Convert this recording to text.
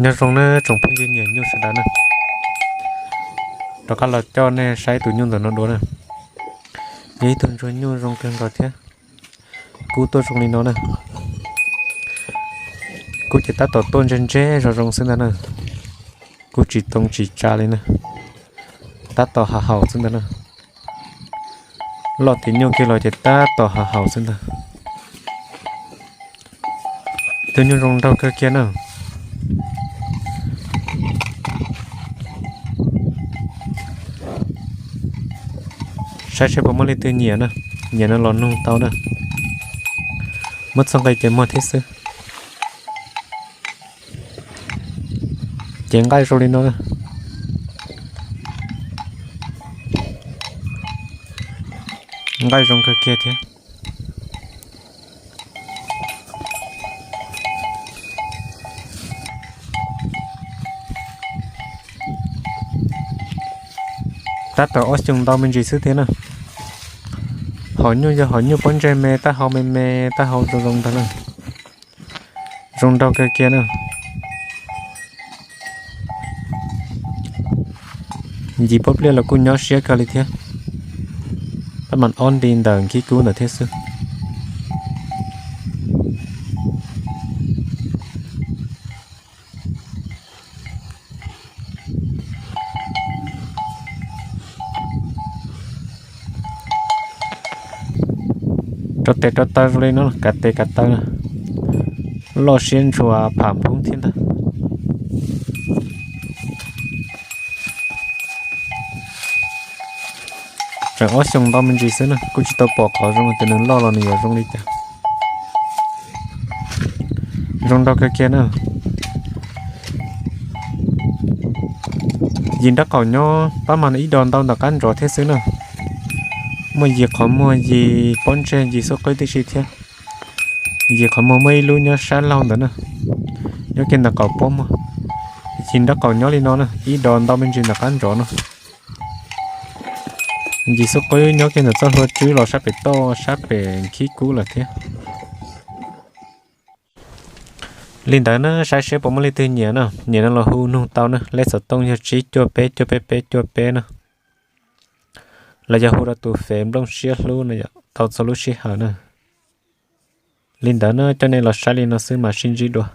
Nyob zoo na tsoom phooj ywg nyiam nyuj sawv daws na, rov qab los coj nej saib tus nyuj ntawm no dua na. Yog ib tug ntsuag nyuj zoo kawg nkaus thiab. Kub tuaj zoo li no na. Kub ces tab tom tuaj ntse ntse zoo zoo xwb ntag na. Kub tsis too tsis tsa li na. Tab tom hav haus xwb ntag na. Loj tiav nyuj kiag los ces tab tom hav haus xwb ntag. Tus nyuj zoo nraug kawg kiag na. Saib seb puas muaj leej twg nyiam na, nyiam no los nug tau na. Muab txoj nqi ces muag thiab xwb. Ces nqaij zoo li no na. Nqaij zoo kawg kiag thiab. Tab tom ob xyoos ntau me ntsis xwb thiab na. Hom nyuj yog hom nyuj pob ntseg me, taub hau me me, taub hau zoo zoo ntag na. Zoo nraug kawg kiag na. Ncig pob pliaj los kuj nyob siab kawg li thiab. Tab mas ob nti ntawm khib kub ntawd thiab xwb. Rau tes rau taw zoo li no, kav tes kav taw, loj siab ntshua pham nphoob thiab ntag. Tseem ob xyoos ntau me ntsis xwb na, kuj tsis tau pom qhov zoo tias nws loj los nws yuav zoo li cas. Zoo nraug kawg kiag na. Yim nraub qaum nyob pab mas ib dos ntau ntawm qab ntsov thiab xwb na. Muaj yim qhov muag, yim pob ntseg, yim xub qwb tib si thiab. Yim qhov muag muaj ib lub nyob sab laug ntawd na, nyob kiag ntawm qaum pob muag. Yim nraub qaum nyob li no na, ib dos ntau me ntsis ntawm qab ntsov no. Yim xub qwb nyob kiag ntawm txoj hlua tswb los sab pem toj sab pem khib kub lawm thiab. Li ntawd na, saib seb puas muaj leej twg nyiam na, nyiam no los hu nug tau na, lej xov tooj yog tsib cuaj peb cuaj peb peb cuaj peb na. Los yog hu rau tus fev Nplooj Siab Hlub no tau txhua lub sij hawm na. Li ntawd na, coj nej los saib li no xwb mas sib ntsib dua.